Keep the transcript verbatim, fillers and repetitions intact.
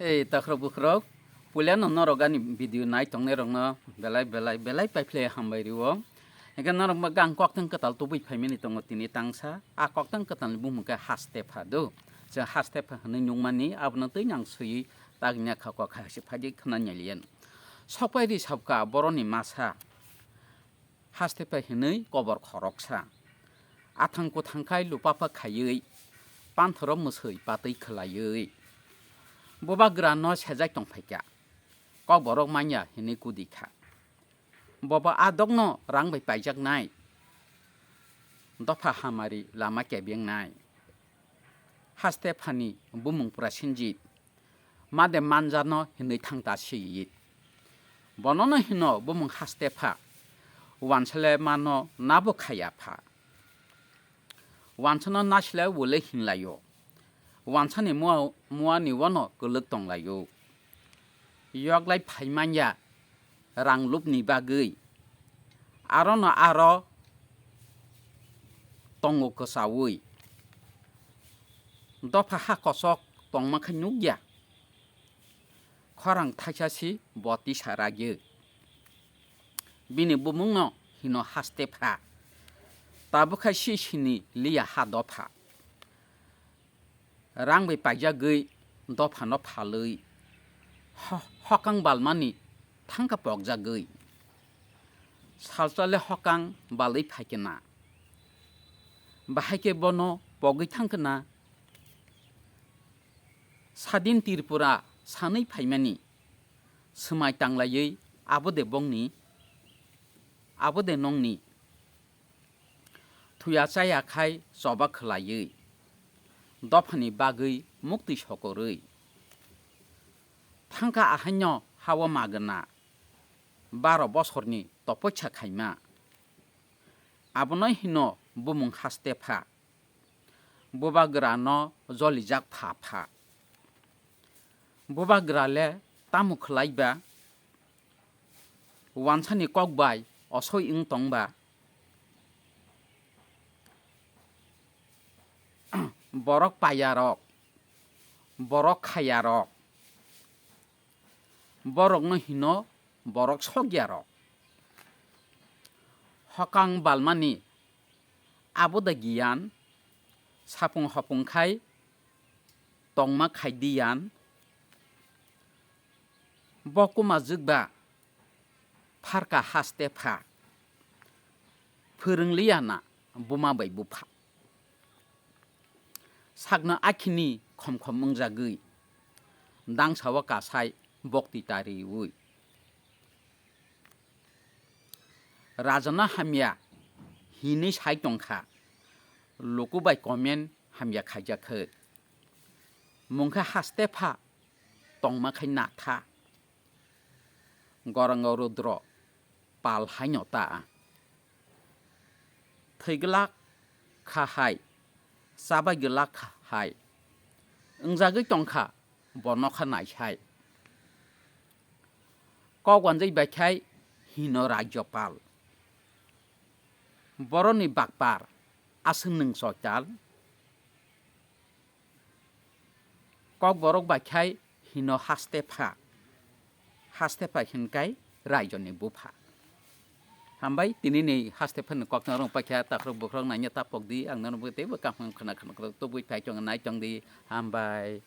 Ei takhro bukhro, puilano norok ani video nai tongnai rokno belai belai belai paiphlai hambai rio. Hingke norok ma gang koktwng kwtal tubui phaimani tongo tini tangsa. A koktwng kwtalni bumung khe Hastepha do. Chwng Hastepha hwnwi nukmani abono twi nang swiwi tagnya kha kok hai se phaidi khna nyaliyan. Sokpai ri sabka boroni masa. Hastepha hinwi kobor khoroksa. Athang kuthang khai lupapha khaiwi, panthoro mwswi patwi khwlaiwi. Bubagrano sejak tongphaikha. Kokborok manya hinwi kudi kha. Bobo a dokno rang bai paijaknai. Dopha hamari lama kebengnai. Hastephani bumung Prasenjit. Made manjano hinwi thangta siyi. Bonono hino bumung Hastepha. Wansale mano nabo khaya pha. Wansano nasle wole hinlaio. Wansani mua, muani wano kwlwk tonglaio. Yoglai phaimanya rang lupni bagwi. Arono aro tongo kwchaui. Dopha ha kosok tongma khe nukya. Khorang thaisa si bo tisa ragyo. Bini bumungno hino Hastepha. Tabukha si sini liya ha dopha. Rang bai paijagwi dophano phalwi ho-, hokang balmani thangka pokjagwi. Salsale hokang balwi phaikena. Bahai khe bono pogwi thangkena. Sadin Tripura sanwi phaimani. Swmai tanglaiwi abo de bongni, abo de nongni. Thuya chaya khai choba khwlaiwi, dophani bagwi muktwi sokorwi. Thangkha ahaino hao magwna, baro bosorni topoisa khaima. Abono hino bumung Hastepha. Bubagrano jolijak pha pha. Bubagra le tamo khwlaiba? Wansani kok bai osoi wng tongba? Borok payarok, borok khayarok, borokno hino borok sokyarok. Hokang balmani abo da giyan, sapung hopung khai tongma khai diyan. Bo kuma jwkba pharka Hastepha, phwrwng liya na buma bai bupha. Sakno akhini khom khom wngjagwi, dangsa o kasai bokti tariwi. Rajano hamya hinwi sai tongkha, luku bai comment hamya khaijak khe. Mungkhe Hastepha tongma khai natha. Gorango Rudro pal haino ta. Thwi glak kha hai, chabai glak kha hai. Wngjagwi tongkha bo nokha naisai. Kok wanjwi bai khai hino Rajyopal. Boroni bakpar aswk nwng choital. Kokborok bai khai hino Hastepha. Hastepha hinkai raijoni bupha. Hambai, tini ni Hastephani kokno rwng paikha, takhorok bukhorok naina ta pokdi, ang nono bo teibo kaham khna khna khna tubui phai chong nai chongdi, hambai.